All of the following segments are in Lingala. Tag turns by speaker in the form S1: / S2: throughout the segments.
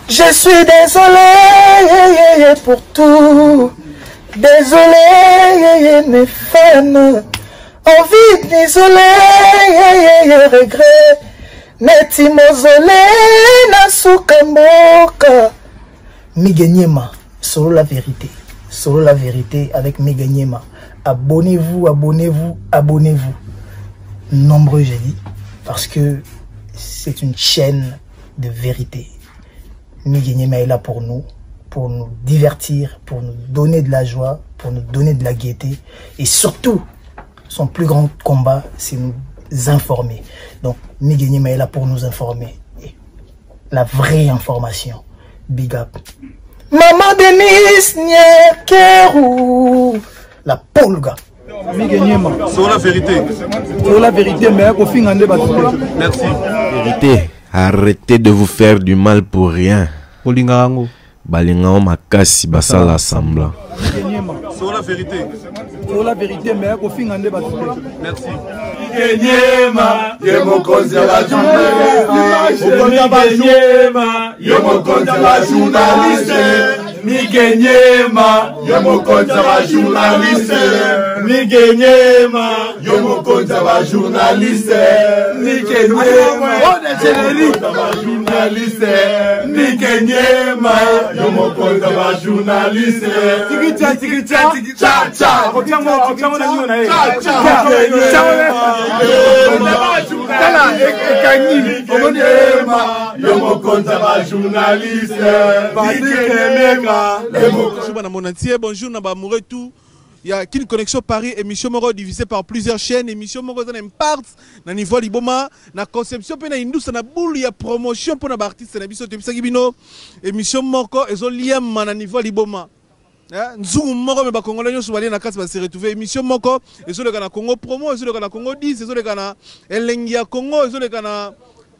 S1: Je suis désolé pour tout. Désolé, mes fans. Envie de m'isoler, regret. Neti mausolée na suka mboka. Miguel Niema, solo la vérité. Solo la vérité avec Miguel Niema. Abonnez-vous, abonnez-vous, abonnez-vous. Nombreux, j'ai dit, parce que c'est une chaîne de vérité. Miguel Niema est là pour nous divertir, pour nous donner de la joie, pour nous donner de la gaieté. Et surtout, son plus grand combat, c'est nous informer. Donc, Miguel Niema est là pour nous informer. Et la vraie information. Big up. Maman Denise Nyekerou. La Polga.
S2: Miguel Niema.
S3: Sur la vérité.
S2: Sur la vérité, mais kofinga nde bato te.
S3: Merci.
S4: Vérité. Arrêtez de vous faire du mal pour rien.
S5: Olinga yango.
S4: Balinga makasi basala semblant.
S3: Sur la vérité.
S2: Sur la vérité, mais kofinga nde bato te.
S3: Merci.
S6: Nyema, ye mokonzi ya ba journaliste. Nyema, ye mokonzi ya ba journaliste. Mike Nyema, ye mokonzi ya ba journaliste. Mike Nyema, ye mokonzi ya ba journaliste. Mike Nyema, ya ba journaliste. Mike Nyema, ye mokonzi ya ba journaliste.
S2: Tikicha, tikicha,
S6: tikicha, cha.
S2: Otiango na nio na ye.
S6: Cha, cha.
S2: Tala ekangi.
S6: Omoni yo mokonzi ya ba journaliste.
S2: Patrick Emeka.
S7: Bonjour na monde entier, bonjour na ba amoureux tout. Il y a Kin Connexion Paris, émission moko divisée par plusieurs chaînes, émission moko eza na impact na niveau liboma, na conception pe na industrie na boule ya promotion pour na ba artiste na biso tobisaki bino émission moko ezo liama na niveau liboma. Nzungu moko me ba congolais nyonso balie na kati ba se retrouver émission moko ezoleka na Congo promo, ezoleka na Congo 10, ezoleka na Elengi ya Congo, ezoleka na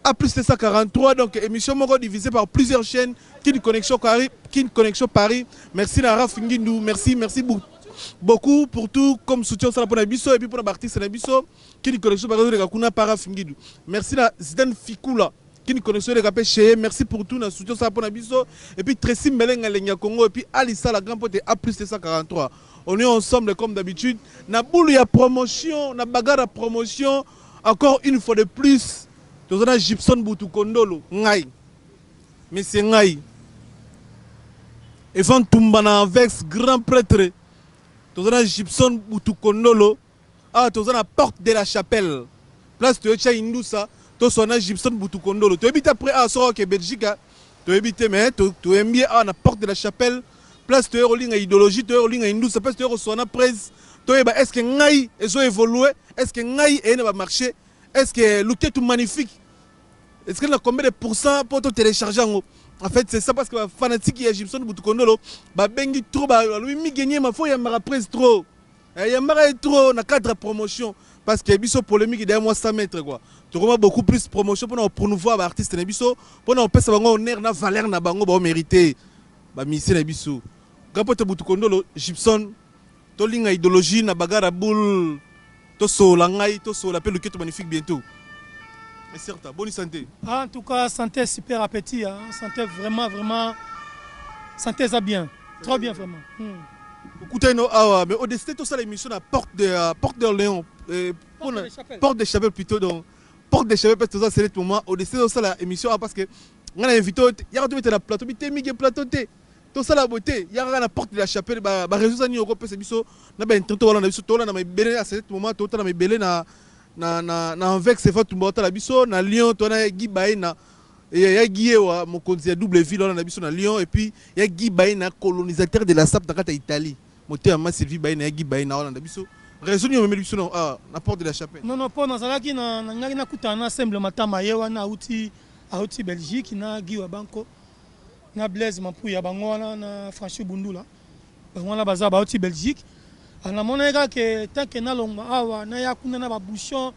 S7: A plus 243. Donc émission moko divisée par plusieurs chaînes. Kin Connexion Paris, Kin Connexion Paris. Merci na Raf Ngindu, merci, merci beaucoup pour tout comme soutien ça pour na biso et puis pour na artiste na biso. Kin Connexion Paris ezoleka kuna par Raf Ngindu. Merci na Zidane Fikula. Kin Connexion eleka pe chez, merci pour tout na soutien ça pour na biso et puis Tracy Melenga Lenga Congo et puis Alissa la grande pote A plus 243. On est ensemble comme d'habitude na boule ya promotion, na bagarre ya promotion encore une fois de plus. Tozana Gibson Butu Kondolo ngai. Monsieur ngai. Evan Tumba na Vex grand prêtre. Tozana Gibson Butu Kondolo. Ah, tozana porte de la chapelle. Place toyecha Indusa, tozana Gibson Butu Kondolo. Toyebita après ah soro ke Belgique. Toyebite mais toyembi ah na porte de la chapelle. Place toye rolinga idéologie, toye rolinga Indusa, place toye rosona presse. Toyeba est-ce que ngai ezo évoluer, est-ce que ngai ene ba marcher, est-ce que luketu magnifique, est-ce que na combien de pourcents pour te télécharger en haut? En fait, c'est ça parce que ba fanatique ya Gibson Butu Kondolo ba bengi trop ba lui mi gagner ma foi ya mara presse trop. Eh, ya mara trop na cadre promotion parce que biso polémique derrière moi 100 mètres quoi. Tu vois beaucoup plus promotion pour nous promouvoir ba artiste na biso, pour nous pesa bango honneur na valeur na bango ba mériter ba musicien na biso. Gapote Butu Kondolo Gibson tolinga idéologie na bagara boule tosola ngai tosola pe luketo magnifique bientôt. Et certes, bonne santé.
S8: Ah, en tout cas, santé super appétit, hein. Santé vraiment, vraiment, santé ça bien, trop bien vraiment.
S7: Écoutez, no, ah, mais au destin tout ça l'émission la porte de Léon,
S8: Porte de Chapelle.
S7: Porte de Chapelle plutôt, donc porte de Chapelle parce que ça c'est le moment au destin tout ça la émission, ah, parce que on a invité, il y a tout mettre la plateau, mais t'es mis plateau t'es. Tout ça la beauté, il y a la porte de la chapelle, bah, bah, réseau ça ni Europe, c'est biso, na ben tantôt voilà, na biso, to là, na belé à ce moment, to na belé na, na, na, na Anvers, c'est tout le la biso, na Lyon, to na Guy Baye na, et ya Guy wa mokonzi ya double ville na biso na Lyon, et puis ya Guy Baye na colonisateur de la SAP na kata Italie. Moté ma Sylvie Baye na ya Guy Baye na wana na biso. Réseau ni omemeli biso na, ah, na porte de la chapelle.
S8: Non, non, po nazalaki na, na ngaki na kuta na assemble matama ye wana auti, auti Belgique na Guy wa banko. Na Blaise Mampuya bango wana na Franchi Bundula. Bango wana baza ba auti Belgique. Ana mona ka ke tant que na longwa awa na ya kuna na ba bouchon.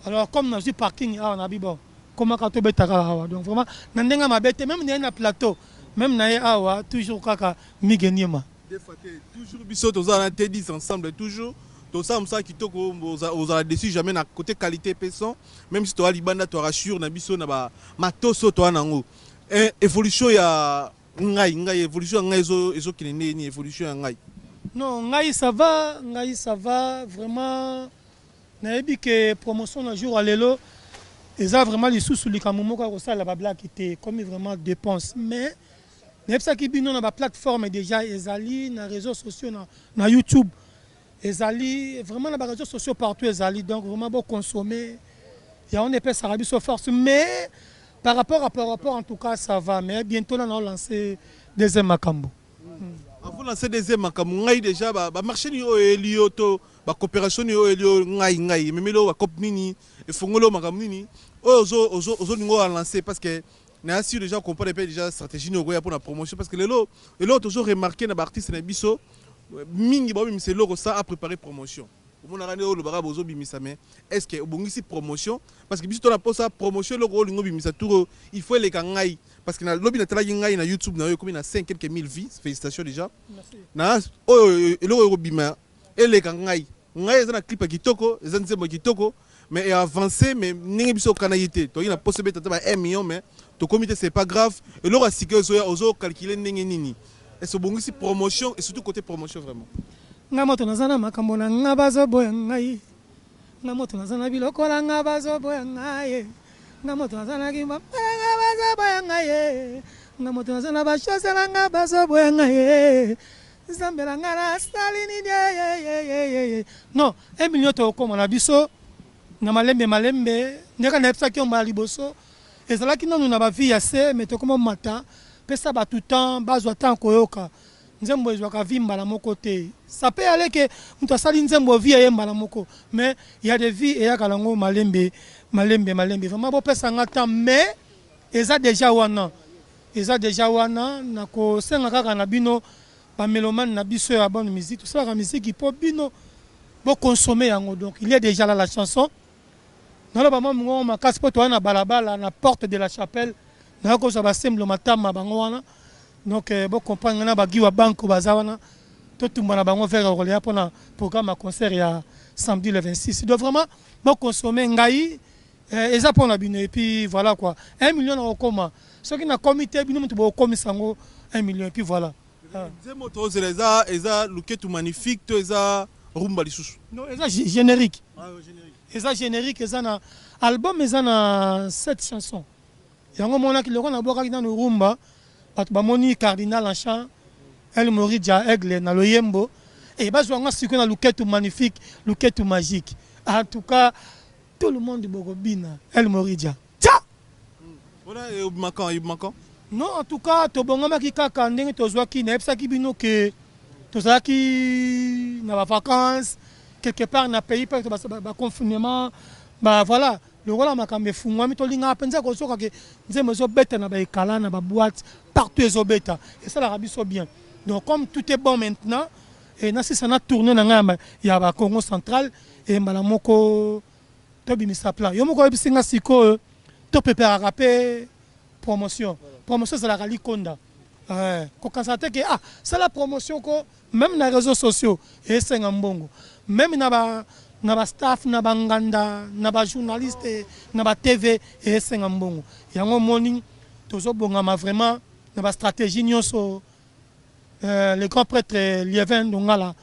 S8: Alors comme na parking awa na bibo comment ka to betaka awa. Donc vraiment na ndenga mabete même na na plateau, même na ye awa toujours kaka Miguel Niema.
S7: Des fois toujours biso toza na T10 ensemble toujours. Toza msa kitoko oza déçu jamais na côté qualité peson même si toi libanda toi rassure na biso na ba matoso toi nango. Eh, évolution ya ngai, ngai évolution ya ngai ezo ezokende ndenge nini, évolution ya ngai?
S8: Non, ngai ça va, ngai ça va vraiment. Nayebi ke promotion na jour ya lelo eza vraiment lisusu likambo moko ya kosalela bablague te, ekomi vraiment dépense. Mais nayebisaki bino na baplateforme déjà ezali na réseaux sociaux, na YouTube ezali vraiment, na baréseaux sociaux partout ezali. Donc vraiment boconsommer yango nde epesaka biso force. Mais par rapport, en tout cas ça va. Mais bientôt là naolancer deuxième makambo.
S7: Avant lancer deuxième makambo, ngai déjà bamarché nini oyo eyeli yo, to bacoopération nini oyo eyeli yo? Ngai ememeli oyo bacope nini, efongoli oyo makambo nini oyo ozolinga oyo alancer? Parce que naya sûr déjà comprendre mpe déjà stratégie nini okoya mpona promotion, parce que lelo eloko tozo remarquer na baartiste na biso mingi, baobimisa eloko sans apréparer promotion. Omonaka nde oyo olobaka bozobimisa, mais est ce que obongisi promotion? Parce que biso tona mposa promotion. Eloko oyo olingi obimisa tour oyo, il faut eleka ngai, parce que nalobi natalaki ngai na YouTube na yo, ekomi na 5 quelques mille vues, félicitations déjà. Na oyo eloko oyo ekobima eleka ngai, ngai eza na clip ya kitoko, eza nzembo ya kitoko, mais avancé, mais ndenge biso okanaki te. Toyaki na poso ebeta te ba 1 million, mais tokomi te, c'est pas grave. Eloko ya sika ezoya, ozocalculer ndenge nini? Est obongisi promotion, et surtout côté promotion vraiment?
S8: Nga moto naza na makambo na nga, bazoboya ngai. Nga moto naza na biloko na nga, bazoboya ngai. Nga moto naza na kimba nga, bazoboya ngai. Nga moto naza na bachose na nga, bazoboya ngai. Nzambe na nga, nasali nini? Non, 1 million tokokóma na biso na malembe malembe. Ndenge nayebisaki yo mbala liboso, ezalaki nanu na bavues ya se, mais tokóma mata. Pesa bato temps, bazwa temps koyoka nzembo. Ezwaka vues mbala moko te. Ça peut aller ke moto asali nzembo, vues eye mbala moko, mais ya de vues eyaka nango malembe malembe malembe. Vraiment bopesanga temps, mais eza déjà wana, eza déjà wana. Nakosenga kaka na bino bamélomane na biso ya bonne musique, tosalaka musique mpo bino boconsommer yango. Donc il y a déjà là la chanson. Naloba mwa mongongo makasi mpo toza na balabala na Porte de la Chapelle, nayo kozwa basemblo matama bango wana. Donc bocomprendre ngai na bagiwa banko baza wana, totumba na bango vers Orléans mpona programme ya concert ya samedi le 26. Donc vraiment boconsommer ngai, eza mpona bino. Et puis voilà quoi, 1 million nakokoma. Soki nakomi te, bino moto bokokomisa yango 1 million, et puis voilà.
S7: Nzembo tozela eza Luketu Magnifique to eza rumba lisusu?
S8: Non, eza générique, eza générique. Eza na album, eza na sept chansons. Yango monaki loko nabwakaki nanu rumba, bato bamoni Cardinal en chant, El Morija Aigle na loyembo, e bazwa nga sikoyo na Luketu Magnifique, Luketu Magique. En tout cas tout le monde bokobina El Morija tia.
S7: Wana ebimaka, ebimaka?
S8: Non, en tout cas tobongamaki kaka ndenge tozwaki. Nayebisaki bino ke tozalaki na bavacances quelque part na pays mpe baconfinement ba voilà. Lokola makambo efungwami, tolingaka mpenza kozoka ke nzembo ezobeta na baekala, na baboîte partout ezobeta, esalaka biso bien. Donc comme tout est bon maintenant, e nasisa na tournée na ngai ya bacongo central, e mbala moko tobimisa plan. Yo moko oyebisi nga sikoyo topréparaka mpe promotion. Promotion ezalaka likonda, kokanisa te ke ah, sala promotion ko. Même na réseaux sociaux esenga mbongo, même na bastaff, na banganda, na bajournaliste, na batv esenga mbongo. Yango omoni tozobongama vraiment na bastratégie nyonso. Le grand prêtre Lievin Ndongala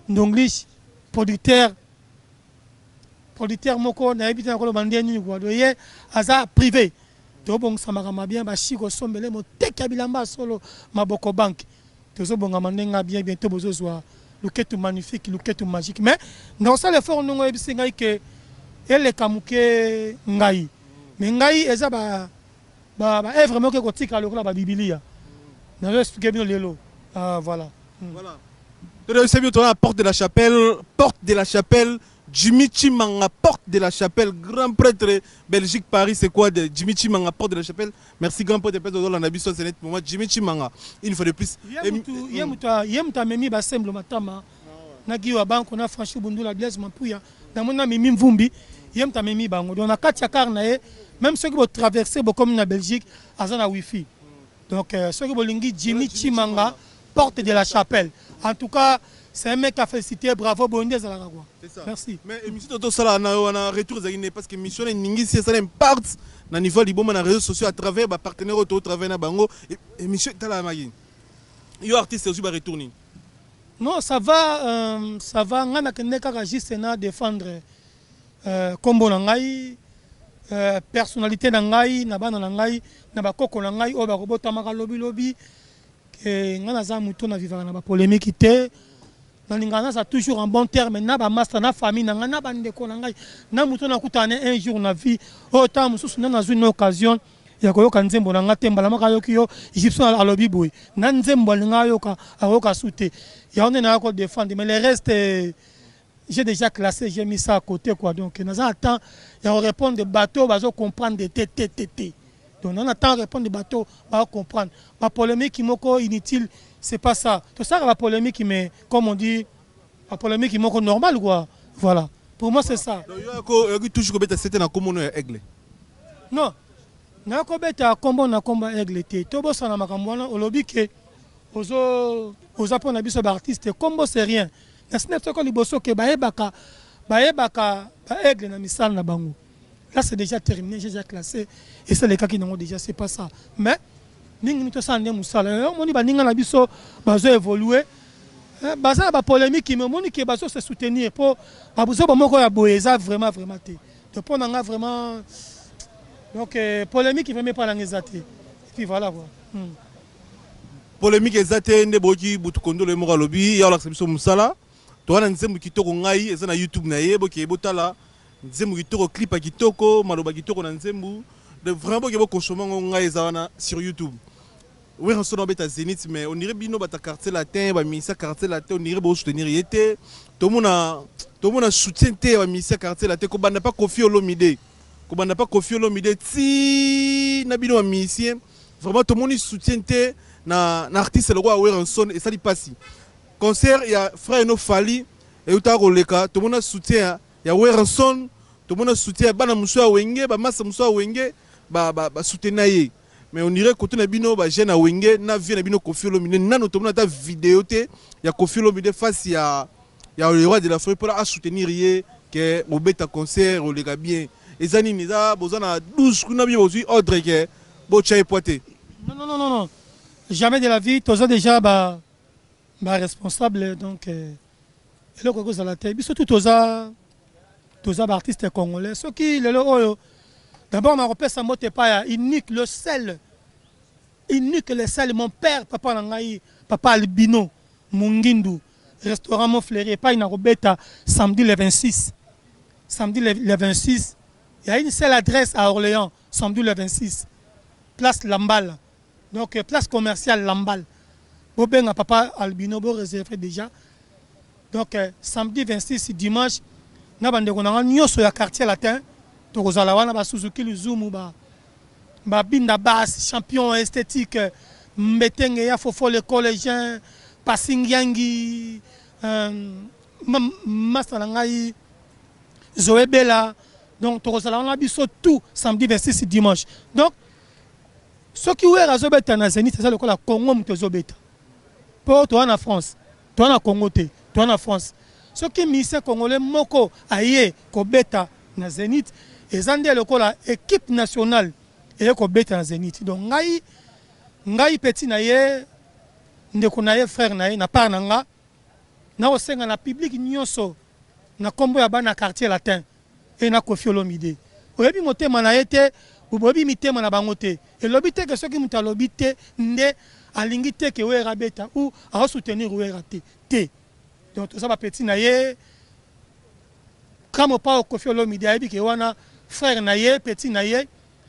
S8: Ndonglish, producteur moko nayebi te nakoloba nde nini kwa do, ye aza privé. Tobongisa makambo bien, bashiko osombele moteki ya bilamba solo maboko banke. Tozobongama ndenge ya bien. Bientôt bozozwa Luketu Magnifique, Luketu Magique. Mais nakosala effort ndenge oyebisi ngai ke eleka moke ngai, mais ngai eza ba baœuvre moko ekotika lokola babibilia. Nazo expliquer bino lelo. Voilà.
S7: Voilà. Toyebisa bino toza na Porte de la Chapelle, Porte de la Chapelle, Jimmy Chimanga, Porte de la Chapelle, grand prêtre Belgique Paris, c'est quoi de Jimmy Chimanga, Porte de la Chapelle. Merci grand prêtre peut ozolanda biso, c'est net moment Jimmy Chimanga une fois de plus.
S8: Ye moto amemi basemblo matama na Giwa Banko na Franchi Bundula, Blaise Mampuya, namoni na Mimi Mvumbi. Ye moto amemi bango. Donc na kati ya car na ye, même soki botraverse bokomi na Belgique, aza na wifi. Donc soki bolingi Jimmy Chimanga, Porte de la Chapelle, en tout cas. C'est un mec à féliciter, bravo, boye nde ezalaka quoi.
S7: C'est ça.
S8: Merci.
S7: Mais émission toto sala na yo wana retour ezalaki ne parce que émission na eningisi esala impact na niveau ya liboma na réseaux sociaux à travers ba partenaires oyo to travaille na bango émission etalamaki. Yo artiste ozwi ba retour nini?
S8: Non, ça va, ça va. Nga nakende kaka juste na défendre kombo na ngai, personnalité na ngai, na bana na ngai, na bakoko na ngai oyo bakobotamaka lobi lobi. Ke nga naza moto na vivaka na ba polémique te. Nalingaka naza toujours en bon terme na ba master, na famille na ngai, na bandeko na ngai, na moto nakutana un jour na vie oyo ntango mosusu nde nazwi na occasion ya koyoka nzembo na nga te. Mbala moko ayoki yo Gibson alobi boye na nzembo alinga ayoka, akoyoka su te. Yango nde naya ko défendre, mais le reste, j'ai déjà classé, j'ai mis ça à côté quoi. Donc naza na temps ya ko répondre bato bazo comprendre te te te te. Donc naza na temps répondre bato bazo comprendre ba polémique moko inutile, c'est pas ça. Tosaka ba polémique, mais comme on dit, ba polémique moko normal quoi. Voilà, pour moi c'est ça.
S7: Donc yo ko yoki toujours kobeta sete na kombo ya Aigle?
S8: Non, nakobeta kombo na kombo ya Aigle te. Tobosana makambo wana. Olobi ke ozo oza mpona biso baartiste, kombo c'est rien. Na snap soko liboso ke bayebaka bayebaka baaigle na misala na bango. Là c'est déjà terminé, j'ai déjà classé et ça lekaki nango déjà, c'est pas ça. Mais mingi tosala nde mosala. Omoni baninga na biso bazo évoluer, baza na bapolémique, mais omoni ke bazo se soutenir mpo babuzoba moko ya boye eza vraiment vraiment te. Donc mpo na nga vraiment, donc polémique vraiment epa nanga eza te. Et puis voilà quoi.
S7: Polémique eza te nde boyoki butu kondolo ye moko alobi ya olakisa biso mosala. Toza na nzembo kitoko ngai eza na YouTube na ye, bokeye botala nzembo kitoko, clip ya kitoko, maloba kitoko na nzembo de vraiment boke bokonsome yango. Ngai eza wana sur YouTube. Werrason abeta Zénith, mais on dirait bino bata Quartier Latin, bamusicien Quartier Latin, on dirait bosoutenir ye te. Tomona tomona soutien te ya bamusicien Quartier Latin, kobanda pa Koffi Olomide, kobanda pa Koffi Olomide ti na bino bamusicien. Vraiment tomoni soutien te na artiste lokola Werrason. Esali mpasi. Concert ya frère no Fally eutaka koleka, tomona soutien ya Werrason, tomona soutien ya bana mosusu ya Wenge, bamasa mosusu ya Wenge basoutenir ye. Mais on dirait côté na bino bajeune ya Wenge na vie na bino Koffi Olomide, nano tomona ata video te ya Koffi Olomide face ya le roi de la forêt mpona asoutenir ye ke bobeta concert oleka bien. Eza nini? Eza boza na 12 kuna, bino bozwi ordre ke botya ye poa te?
S8: Non, non, non, non, non, jamais de la vie. Toza déjà ba responsable, donc eloko ekozala te. Biso tu toza baartiste congolais. Soki lelo oyo, d'abord nakopesa mbote epai ya unique, le seul, unique, le seul, mon père, papa na ngai, papa Albino Mongindu, restaurant Montfleury, epai nakobeta samedi le 26. Samedi le 26, il y a une seule adresse à Orléans, samedi le 26, place Lamballe, donc place commerciale Lamballe. Bobenga papa Albino, bo réservé déjà. Donc samedi 26, dimanche, na bandeko na nga nyonso ya Quartier Latin, tokozala wana, basuzuki luzumu, ba babinda bas champion esthétique, mbetenge ya fofo, le collégien pasingiangi, masa na ngai Zoé Bela. Donc tokozala wana biso tout samedi 26, dimanche. Donc soki Wera azobeta na Zénith, eza lokola Congo moto ezobeta, mpo toza na France, toza na Congo te, toza na France. Soki musicien congolais moko aye kobeta na Zénith, eza nde lokola équipe nationale eye kobeta na Zénith. Donc ngai petit na ye, ndeko na ye, frère na ye, na part na nga, nakosenga na public nyonso na nkombo ya bana Quartier Latin e na Koffi Olomide. Oyebi motema na ye te, boyebi mitema na bango te. Elobi te ke soki moto alobi te nde alingi te ke Wera beta ou aosoutenir Wera te te. Donc toza bapeti na ye. Kamo Pao Koffi Olomide ayebi ke wana frère na ye, petit na ye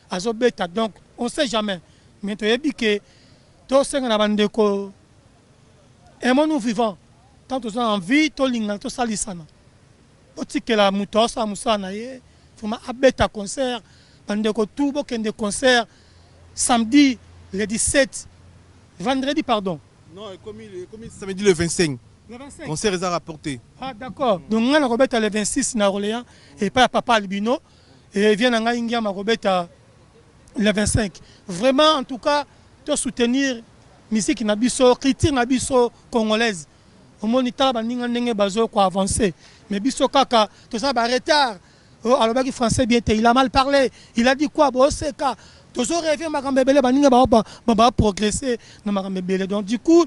S8: azobeta. Donc on sait jamais, mais toyebi ke tosenga na bandeko, aimons nous vivants tant toza en vie, tolingana, tosalisana, botikela moto aosala mosala na ye, vraiment abeta concert. Bandeko tout bokende concert samedi le 17, vendredi, pardon.
S7: Non, ekomi samedi le 25.
S8: Le 25.
S7: Concert eza rapporté.
S8: Ah d'accord. Donc ngai nakobeta le 26 na Orléans epai ya papa Albino et vie na ngai Ngiama akobeta le 25. Vraiment, en tout cas, to soutenir musique na biso, culture na biso congolaise. Omoni tala baninga ndenge bazo ko avancer mais biso kaka toza ba retard. Oh alobaki français bien te, il a mal parlé, il a dit quoi boseka. Tozo rêver makambo ebele baninga ba ba, ba progresser na makambo ebele. Donc du coup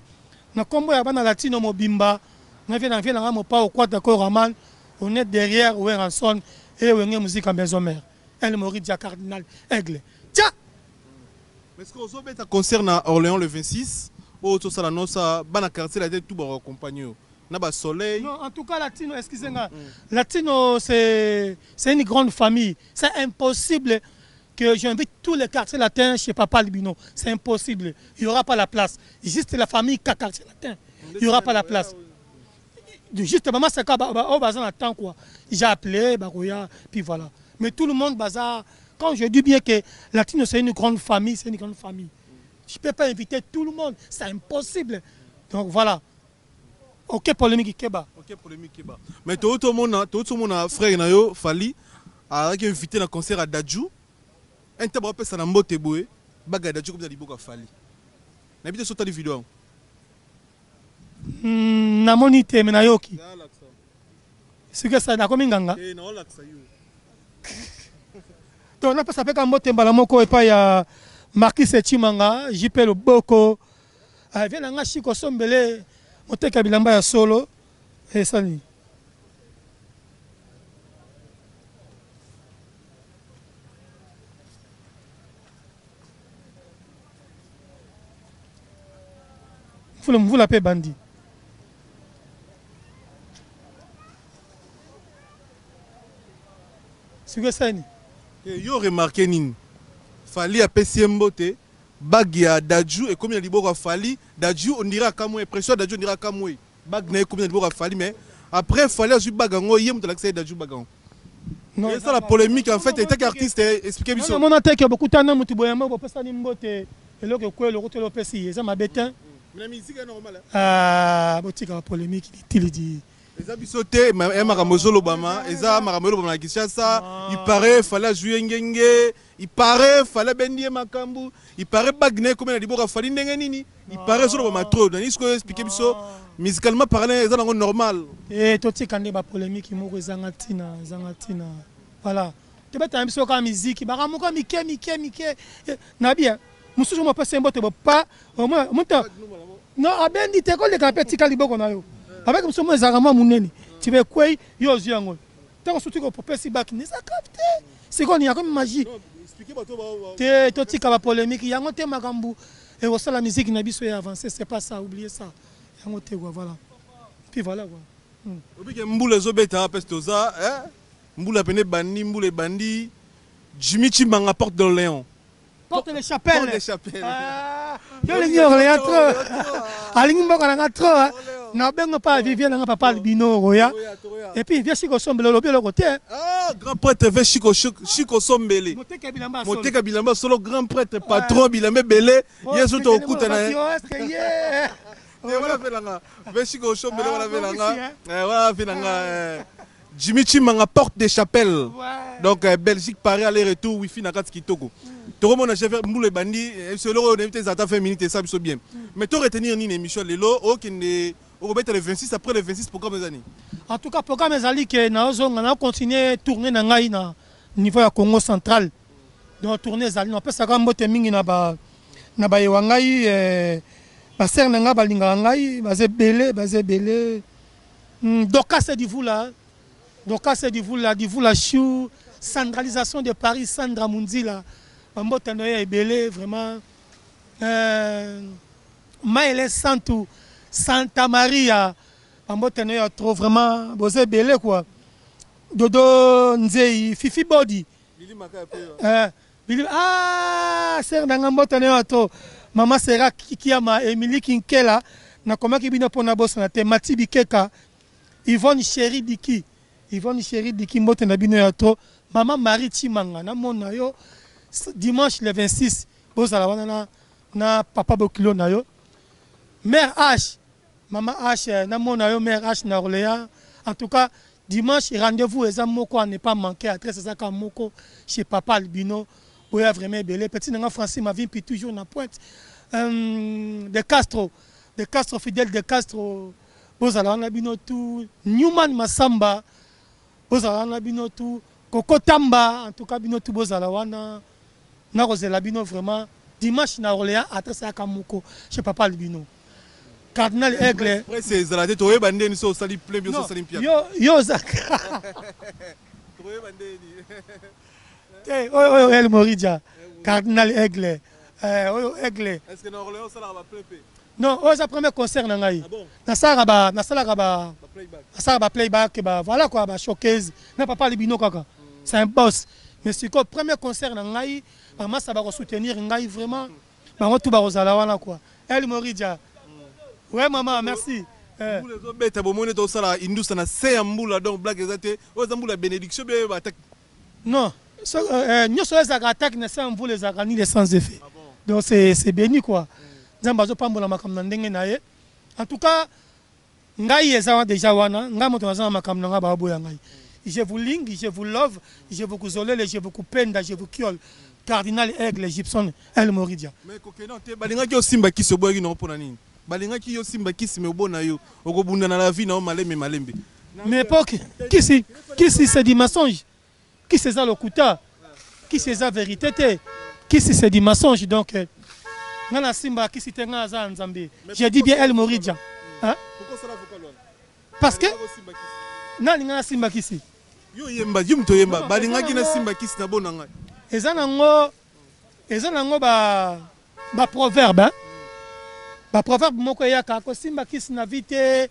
S8: na kombo ya bana latino mobimba na vie na vie na nga mopao kwata ko Raman, on est derrière Werrason et Wenge Musica Maison Mère. El Moridia Cardinal Aigle. Tcha!
S7: Mais est-ce que ozobeta concert na Orléans le 26 oyo tosala nosa bana quartier la te tout ba accompagner yo na ba soleil?
S8: Non, en tout cas Latino, excusez moi. Latino c'est une grande famille. C'est impossible que j'invite tous les quartiers latins chez Papa Albino. C'est impossible. Il n'y aura pas la place. Juste la famille quartier latin. Il n'y aura pas la place. Juste maman c'est quoi oh bazan attend quoi. J'ai appelé baroya puis voilà. Mais tout le monde bazar. Quand je dis bien que Latino c'est une grande famille, c'est une grande famille. Je peux pas inviter tout le monde, c'est impossible. Donc voilà. Ok polémique keba.
S7: Ok polémique keba. Mais tout le monde, tout le monde frère na yo Fally a invité na concert à Dadju. Un tabo apesa na mbote boye baga Dadju comme liboka Fally. Na bité sotali vidéo.
S8: Namoni te mais nayoki. Soki esa nakomi nganga.
S7: Eh, naolakisa yo.
S8: Donc napesa mpe ka mbote mbala moko epai ya Marquis Chimanga, JP Loboko. Ah, viens na nga Chico Sombele, moteka bilamba ya solo. Esali. Mvula mvula pe bandi. Sikoyo esali nini?
S7: Te yo remarque nini? Fally apesi ye mbote, bague ya Dadju ekomi na liboko ya Fally, Dadju on dirait akamwe, impression ya Dadju on dirait akamwe, bague na ye ekomi na liboko ya Fally mais après Fally azui bague yango ye mutu alakisa ye Dadju bague yango.
S8: Non,
S7: esala polemique en fait etaki artiste expliquer biso.
S8: Non, mona te ke bokutana mutu boye mo bopesani mbote eloko ekweli lokotela opesi ye eza mabe te.
S7: Mais la musique est normale.
S8: Ah, botika ba polemique litilidi.
S7: Eza biso te ya makambo ezolobama, eza makambo elobama na Kinshasa. Il paraît fallait jouer ngenge, il paraît fallait bendi ye makambo, il paraît bague na ekomi na liboko Fally ndenge nini, il paraît ezolobama trop. Nani sikoyo expliquer biso musicalement parlant eza nango normal.
S8: Eh totika nde ba polemique moko ezanga tina, ezanga tina. Voilà. Tobeta na biso kaka miziki, makambo moko mike mike mike. Na bien. Mususu mo pesa mbote bo pa moto non abendi te koleka mpe tika liboko na yo avec mosusu mo ezalaka mwa monene tibe ekwei yo ozwi yango ntango soki kopesi baki eza grave te sikoyo nini akomi magie te totika ba polémique yango te makambo ekosala musique na biso ya avancé, c'est pas ça, oubliez ça, yango te quoi, voilà, puis voilà quoi.
S7: Obike mbula ezobeta mpe toza mbula pene ebandi, mbula ebandi. Jimmy Chimanga porte d'Orléans.
S8: Porte de chapelle.
S7: Porte de chapelle.
S8: Ah, yo lingi Orléans trop. Alingi mboka na nga trop. Hein. Na bengo pa Vivien na nga papa Albino Roya. Et puis viens Chico Sombele lobi eloko te.
S7: Ah, grand prêtre ve Chico Chico Sombele.
S8: Moteka bilamba solo.
S7: Moteka bilamba solo grand prêtre patron bilamba belé. Yesu to okuta na.
S8: Yeah.
S7: Voilà velanga. Ve Chico Sombele voilà velanga. Voilà velanga. Jimmy Chimanga porte des chapelles.
S8: Ouais.
S7: Donc Belgique Paris aller-retour wifi na kati kitoko. Toko mona chef mbule bandi selon on invité zata 20 minutes et ça biso bien. Mais to retenir ni émission lelo okende okobeta le 26 après le 26 programme ezani.
S8: En tout cas programme ezali ke na ozonga na continuer tourner na ngai na niveau ya Congo central. Donc tourner ezali na pesa ka mbote mingi na ba na ba yewa ngai ba sœur na ngai balingaka ngai baze belé baze belé. Dorcas Divula, Dorcas Divula, Divula Chou, centralisation de Paris, Sandra Munzila, Bambota Noé Ebele, vraiment. Maëlé Santou, Santa Maria, Bambota Noé trop vraiment, Bozé Ebele quoi. Dodo Nzei, Fifi Body.
S7: Lili Makaya pe.
S8: Lili, ah, sœur nanga Mbota Noé trop. Maman Sera Kikiama, Emily Kinkela, nakomaki bino pona bosana te, Mati Bikeka, Yvonne Chéri Diki, Yvonne Chéri Diki, mbote na bino ya trop. Maman Marie Chimanga, namona yo dimanche le 26, bozala wana na papa Bokilo na yo. Mère H, Maman H, namona yo Mère H na Orléans. En tout cas, dimanche rendez-vous eza moko à ne pas manquer, adresse ezaka moko chez papa Albino. Boya vraiment belé. Petit nanga Francis Mavimpi toujours na pointe. De Castro, de Castro fidèle de Castro. Bozala wana bino tout. Newman Massamba, bozala wana bino tout. Koko Tamba, en tout cas bino tout bozala wana. Nakozela bino vraiment dimanche na Orléans, adresse yaka moko chez papa Albino. Cardinal Aigle.
S7: Presse ezala te, toyeba ndeni so osali plein bio, so osali mpia.
S8: Yo yo oza
S7: toyeba ndeni.
S8: Te, oyo oyo El Morija, Cardinal Aigle. Eh, oyo Aigle.
S7: Est-ce que na Orléans osalaka ba plein pe?
S8: Non, oyo eza premier concert na ngai.
S7: Ah bon?
S8: Nasalaka ba
S7: playback.
S8: Nasalaka ba playback, ba voilà quoi, ba showcase na papa Albino kaka. C'est un boss. Mais sikoyo premier concert na ngai, bamasa bakosoutenir ngai vraiment. Bango tout bakozala wana quoi. El Morija. Ouais maman, merci. Eh.
S7: Mbula ezobeta, bomoni tosala indusa na se ya mbula, donc blague eza te. Oyo eza mbula ya bénédiction bien ba attaque.
S8: Non, so, nyonso oyo ezalaka attaque na se ya mvula ezalaka nini, sans effet. Donc c'est béni quoi. Nzambe azopambola makambo na ndenge na ye. En tout cas, ngai eza wana déjà wana, ngai moto naza na makambo na ngai baboya ngai. Je vous lingi, je vous love, je vous kuzolele, je vous kupenda, je vous kiol. Cardinal Aigle Gibson El Moridia.
S7: Mais kokende te, balingaki osimba kisi, oboyaki nango mpona nini? Balingaki yo simba kisi, mais obona yo okobunda na la vie na yo malembe malembe.
S8: Mais époque, kisi, kisi c'est du mensonge. Kisi eza lokuta. Kisi eza vérité te. Kisi c'est du mensonge, donc nga na simba kisi te, nga aza ya Nzambe. Je dis bien El Moridia. Hein?
S7: Pourquoi osala vocal wana?
S8: Parce que
S7: Balingaki osimba kisi.
S8: Nani nga nasimba kisi?
S7: Yo oyemba, yo moto oyemba.
S8: Non,
S7: balingaki
S8: eza
S7: nasimba kisi na bona ngai.
S8: Eza nango ba proverbe, hein? Ba proverbe moko eyaka kosimba kisi na vie te,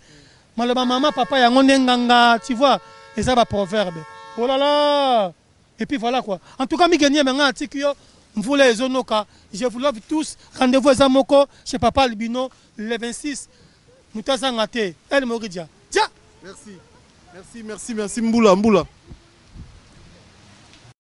S8: maloba mama papa yango nde nganga, tu vois, eza ba proverbe. Oh là là. Et puis voilà quoi. En tout cas, Miguel Niema, nga atiki yo, mvula ezonoka. Je vous love tous. Rendez-vous eza moko chez papa Albino le 26. Moto azanga te. El Moridia. Tia.
S7: Merci. Merci, merci, merci. Mbula, mbula.